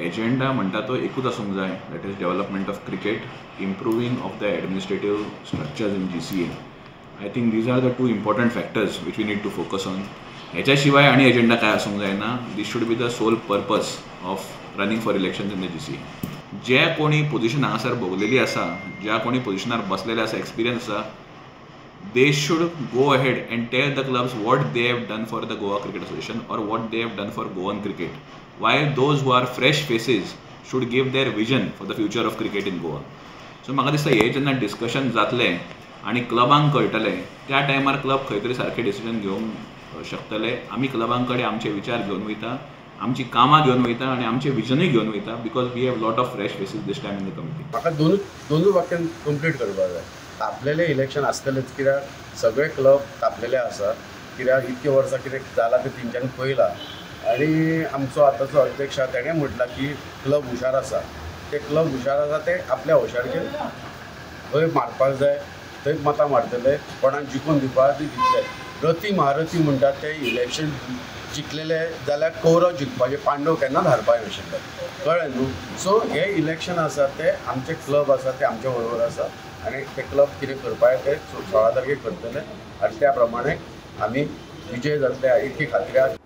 Agenda म्हणटा तो एकूच आसूंक जाय, that is development of cricket, improving of the administrative structures in GCA. I think these are the two important factors which we need to focus on. ह्याच्या शिवाय आनी agenda काय आसूंक जायना. This should be the sole purpose of running for elections in the GCA. जे कोणी position हांगासर भोगलेली आसा, ज्या कोणी पोझिशनार बसलेले आसा, एक्सपिरियन्स आसा, they should go ahead and tell the clubs what they have done for the Goa Cricket Association or what they have done for Goan cricket. While those who are fresh faces should give their vision for the future of cricket in Goa. So म्हाका दिसता हे जेन्ना discussion जातलें आनी क्लबांक कळटलें त्या टायमार club खंय तरी सारकें डिसिजन घेवंक शकतले. आमी क्लबां कडेन आमचे विचार घेवन वयता, आमची कामां घेवन वयता आनी आमचें विजनूय घेवन वयता, because we have lot of fresh faces this time in the committee. म्हाका दोनूय वाक्यान कंप्लीट करपाक जाय. तापलेले इलेक्शन आसतलेच, कित्याक सगळे क्लब तापलेले आसा, कित्याक इतके वर्सां कितें जालां तें तेंच्यांनी पळयलां. आनी आमचो आतांचो अध्यक्ष आसा तेणें म्हटलां की क्लब हुशार आसा, ते क्लब हुशार आसा ते आपल्या हुशारकेन खंय मारपाक जाय थंय मतां मारतले, कोणाक जिखून दिवपाक ती दितले. रथी महारथी म्हणटात ते इलेक्शन जिखलेले जाल्यार कौरव जिखपाचे, पांडव केन्नाच हारपाक नाशिल्ले, कळ्ळें न्हू. सो हे इलेक्शन आसा ते आमचे क्लब आसा ते आमच्या बरोबर आसा आनी ते क्लब कितें करपाक ते 16 तारखेक करतले आनी त्या प्रमाणे आमी विजय जातले इतकी खात्री आसा.